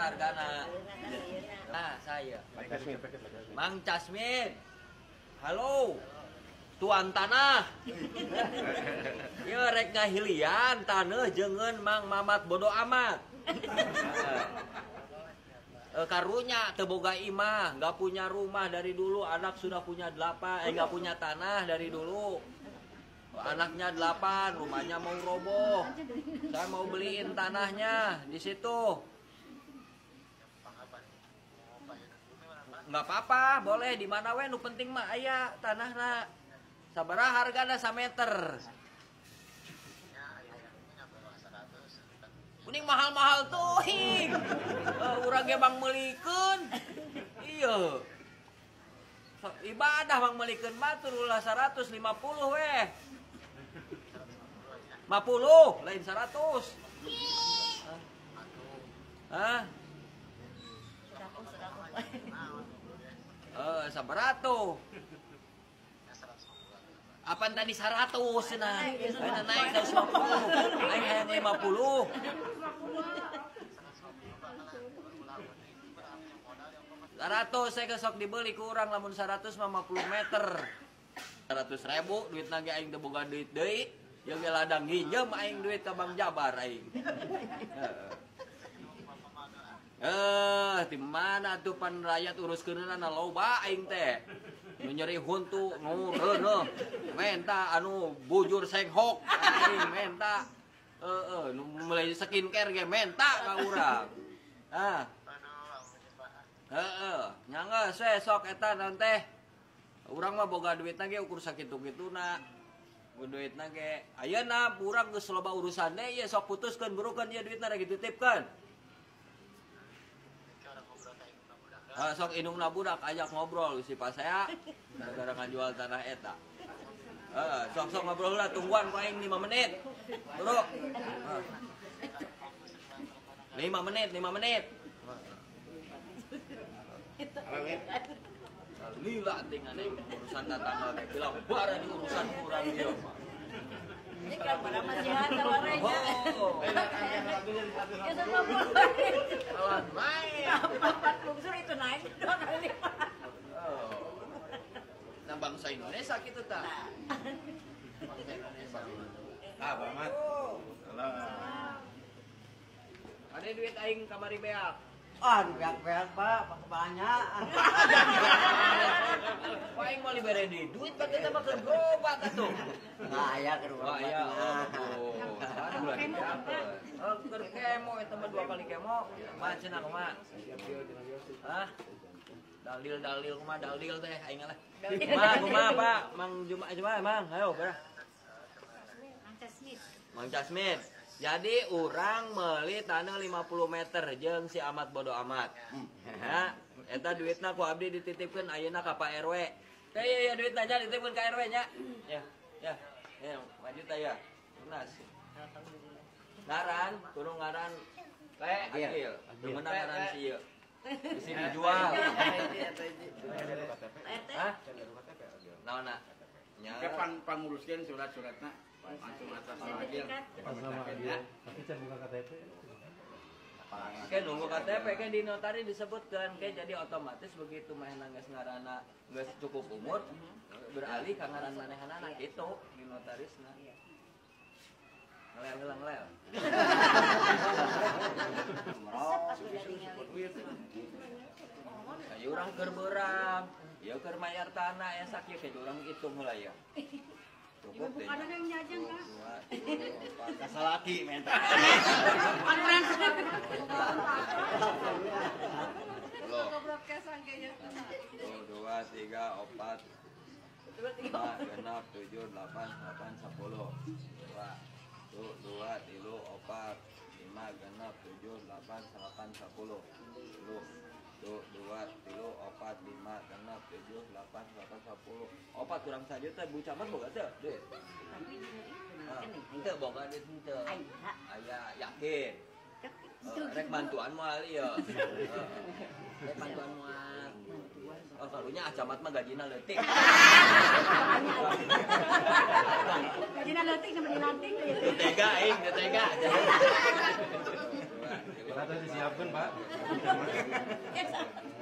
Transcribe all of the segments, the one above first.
Sabaraha hargana? Nah, saya. Mang Casmin. Halo. Tuan tanah. Ieu rek ngahilian taneuh jeungeun Mang Mamat bodo amat. Karunya teu boga imah, nggak punya rumah dari dulu, anak sudah punya 8, nggak punya tanah dari dulu. Anaknya 8, rumahnya mau roboh. Saya mau beliin tanahnya di situ. Nggak apa-apa, boleh di mana we, nu penting mah aya tanahna. Sabaraha hargana sameter? Kuning mahal-mahal tuh, urang ge bang meulikeun. Iya. Ibadah bang meulikeun batur ulah 150 weh. 50 lain 100. Hah? Sabaraha tuh? Apaan tadi 100 nah? Naik 150. Aing hayang 50. 100 saya kesok dibeli kurang lamun 150 meter. 100.000 duit nage aing teu boga duit deui. Jeung ladang nginjem aing duit ka Bang Jabar aing. Di mana tuh pan rakyat uruskeunana loba aing teh. Nu nyeri huntu nu reuneuh menta anu bujur senghok aing menta. Heeh, nu mulai skincare ge menta ka urang. Ah. Heeh, nyangga we sok eta naon teh. Urang mah boga duitna ge ukur sakitu-kituna. Duitna ge ayeuna urang geus loba urusan deui ieu sok putuskeun burukeun ieu duitna rek dititipkeun. Sok indungna budak ajak ngobrol si pasea gara-gara ngajual tanah eta. Sok sok ngobrol lah tungguan ku aing 5 menit. Bro. 5 menit, 5 menit. Lila tinggal urusan tetangga teh bilang bara di urusan urang ieu mah. Ini kan pada masihan tawarnya. Ya sama Alah naik. 4 lungsur itu naik 2 kali lipat. Nah bangsa Indonesia gitu ta. Bangsa Indonesia. Ah, Pak Mat. Salam. Ada duit aing kamari beak. Ah, beak-beak, Pak, pakai banyak. Pak aing mau dibere duit pak kita mah keur berobat atuh. Nah, aya keur berobat. Aya. Oh, keur kemo eta mah 2 kali kemo. Mah cenah kumaha? Hah? Dalil-dalil kumaha dalil teh aing lah. Kumaha kumaha Pak? Mang Jumat Jumat Mang, ayo berah. Mang Casmin. Mang Casmin. Jadi urang meuli tanah 50 meter jeung si Amat bodo amat. Ya, eta duitna ku abdi dititipkeun ayeuna ka Pak RW. Teh ya duitna nya dititipkeun ka RW nya. Ya, ya. Ya, maju teh ya. Lunas. Ngaran, kudu ngaran Teh Agil. Demeuna ngaran si ieu. Bisi dijual. Hah? Naonna? Nya. Kapan panguruskeun surat-suratna? Langsung atas nama Agil. Atas nama Agil. Tapi can buka KTP. Oke, nunggu KTP kan di notari disebutkan kayak jadi otomatis begitu manehna geus ngaranna geus cukup umur beralih ka ngaran manehanana kitu di notarisna. Ngelel heula ngelel. Ayo urang keur beurang, ieu keur mayar tanah ya sakieu ke urang hitung heula ya. Cukup deh. Ada yang nyajeng kah? 2, 3, 4. Kasalaki menta. 1, 2, 3, 4, 5, 6, 7, 8, 9, 10. 2, 2, 3, 4, 5, 6, 7, 8, 9, 10. 2, 2, 3, 4, 5, 6, 7, 8, 9, 10. 4 kurang sajuta Bu Camat boga teu duit. Henteu boga duit henteu. Aya yakin. Rek bantuan moal ieu. Rek bantuan moal. Oh karunya camat mah gajina leutik. Gajina leutik sama dilantik. Teu tega aing, teu tega. 2, Eta disiapkeun, Pak.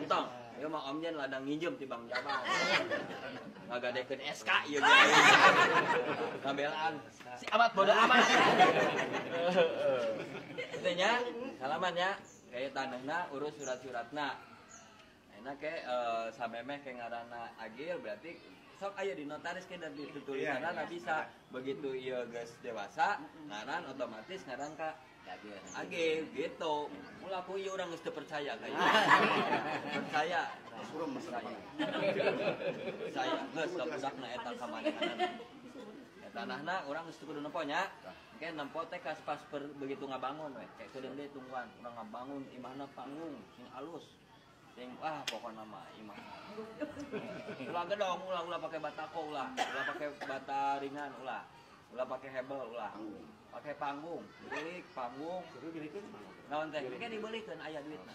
Entong, ieu mah Om Jen ladang nginjem ti Bang Jabar. Ngagadekeun SK ieu. Ngabelaan. Si amat bodoh amat. Kitu nya, salaman nya. Kayak tanahna urus surat-suratna. Enak ke samemeh ke ngaranna Agil berarti sok aya di notaris ke dan ditulisanna yeah, bisa. Begitu ieu geus dewasa, ngaran otomatis ngaran ka Agil gitu. Ulah ku ieu urang geus teu percaya ka ieu. Percaya. Percaya. Percaya geus ka budakna eta ka manehna. Tanahna urang geus teu kudu nempo nya. Engke nempo teh kas pas begitu ngabangun we. Kayak keudeung deui tungguan, urang ngabangun imahna panggung sing alus. Sing ah pokona mah imah. Ulah gedong, ulah ulah pakai batako ulah, ulah pakai bata ringan ulah. Ulah pakai hebel ulah. Pakai panggung, beulik panggung. Naon teh? Engke dibelikeun aya duitna.